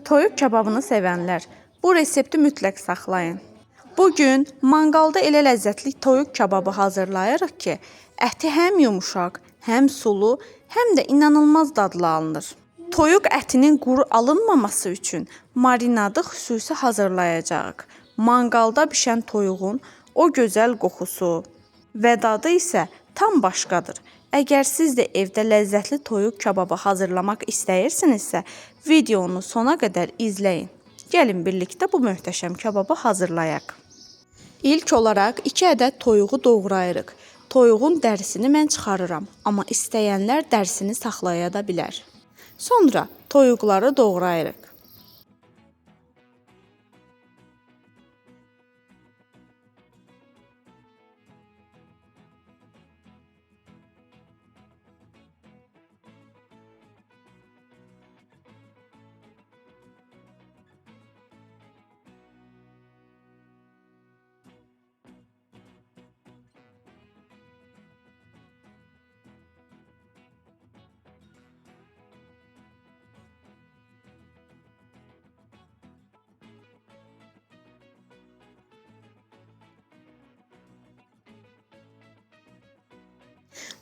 Toyuq kababını sevənlər, bu resepti mütləq saxlayın. Bugün manqalda elə ləzzətli toyuq kababı hazırlayırıq ki, əti həm yumuşaq, həm sulu, həm də inanılmaz dadlı alınır. Toyuq ətinin quru alınmaması üçün marinadı xüsusi hazırlayacağıq. Manqalda bişən toyuğun o gözəl qoxusu və dadı isə tam başqadır. Əgər siz də evdə ləzzətli toyuq kababı hazırlamaq istəyirsinizsə, videonu sona qədər izləyin. Gəlin birlikdə bu möhtəşəm kababı hazırlayaq. İlk olaraq 2 ədəd toyuğu doğrayırıq. Toyuğun dərisini mən çıxarıram, amma istəyənlər dərisini saxlaya da bilər. Sonra toyuqları doğrayırıq.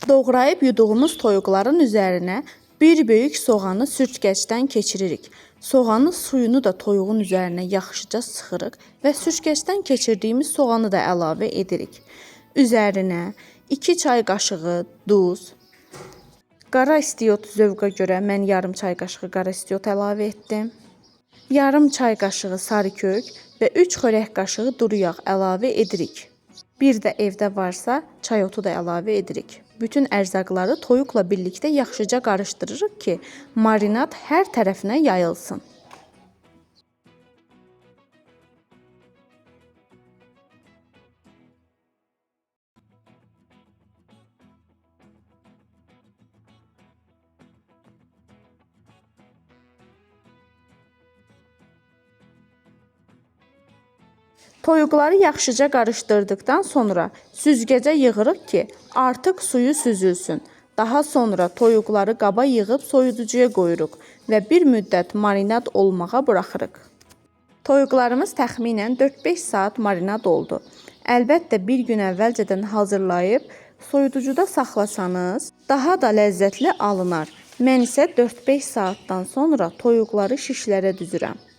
Doğrayıb yuduğumuz toyuqların üzərinə bir böyük soğanı sürtkəcdən keçiririk. Soğanın suyunu da toyuğun üzərinə yaxşıca sıxırıq və sürtkəcdən keçirdiyimiz soğanı da əlavə edirik. Üzərinə 2 çay qaşığı duz, qara istiot zövqə görə mən yarım çay qaşığı qara istiot əlavə etdim. Yarım çay qaşığı sarı kök və 3 xörək qaşığı duru yağ əlavə edirik. Bir də evdə varsa çay otu da əlavə edirik. Bütün ərzaqları toyuqla birlikdə yaxşıca qarışdırırıq ki, marinad hər tərəfinə yayılsın. Toyuqları yaxşıca qarışdırdıqdan sonra süzgəcə yığırıq ki, artıq suyu süzülsün. Daha sonra toyuqları qaba yığıb soyuducuya qoyuruq və bir müddət marinad olmağa buraxırıq. Toyuqlarımız təxminən 4-5 saat marinad oldu. Əlbəttə bir gün əvvəlcədən hazırlayıb soyuducuda saxlasanız daha da ləzzətli alınar. Mən isə 4-5 saatdan sonra toyuqları şişlərə düzürəm.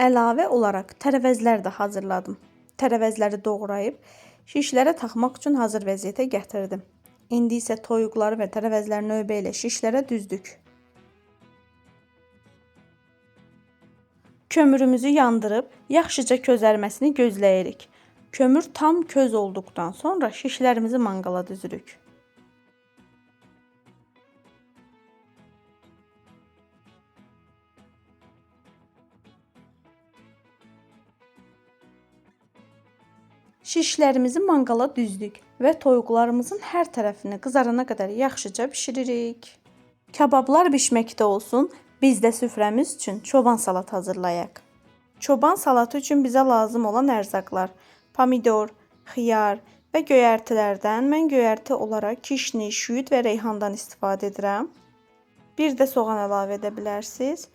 Əlavə olaraq tərəvəzlər də hazırladım. Tərəvəzləri doğrayıb şişlərə taxmaq üçün hazır vəziyyətə gətirdim. İndi isə toyuqları və tərəvəzləri növbə ilə şişlərə düzdük. Kömürümüzü yandırıb yaxşıca közərməsini gözləyirik. Kömür tam köz olduqdan sonra şişlərimizi manqala düzürük. Şişlərimizi manqala düzdük və toyuqlarımızın hər tərəfini qızarana qədər yaxşıca bişiririk. Kabablar bişməkdə olsun, biz də süfrəmiz üçün çoban salat hazırlayaq. Çoban salatı üçün bizə lazım olan ərzaqlar: pomidor, xiyar, Və göyərtilərdən mən göyərti olaraq kişniş, şüyüd və reyhandan istifadə edirəm. Bir də soğan əlavə edə bilərsiniz.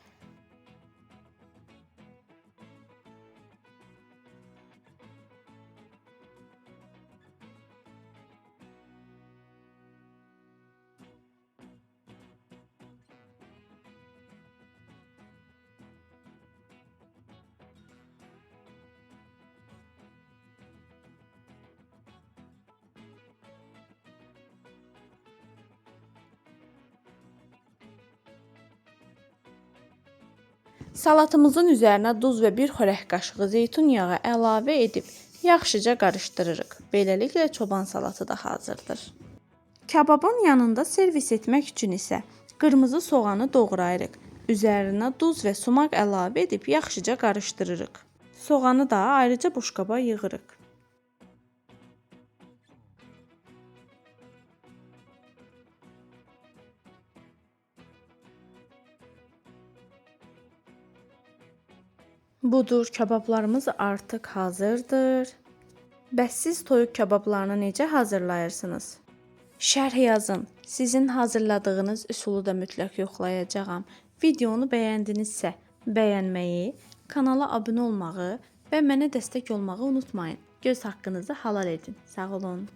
Salatımızın üzərinə duz və bir xörək qaşığı zeytun yağı əlavə edib yaxşıca qarışdırırıq. Beləliklə çoban salatı da hazırdır. Kababın yanında servis etmək üçün isə qırmızı soğanı doğrayırıq. Üzərinə duz və sumaq əlavə edib yaxşıca qarışdırırıq. Soğanı da ayrıca boşqaba yığırıq. Budur, kabablarımız artıq hazırdır. Bəs siz toyuq kabablarını necə hazırlayırsınız? Şərh yazın. Sizin hazırladığınız üsulu da mütləq yoxlayacağam. Videonu bəyəndinizsə, bəyənməyi, kanala abunə olmağı və mənə dəstək olmağı unutmayın. Göz haqqınızı halal edin. Sağ olun.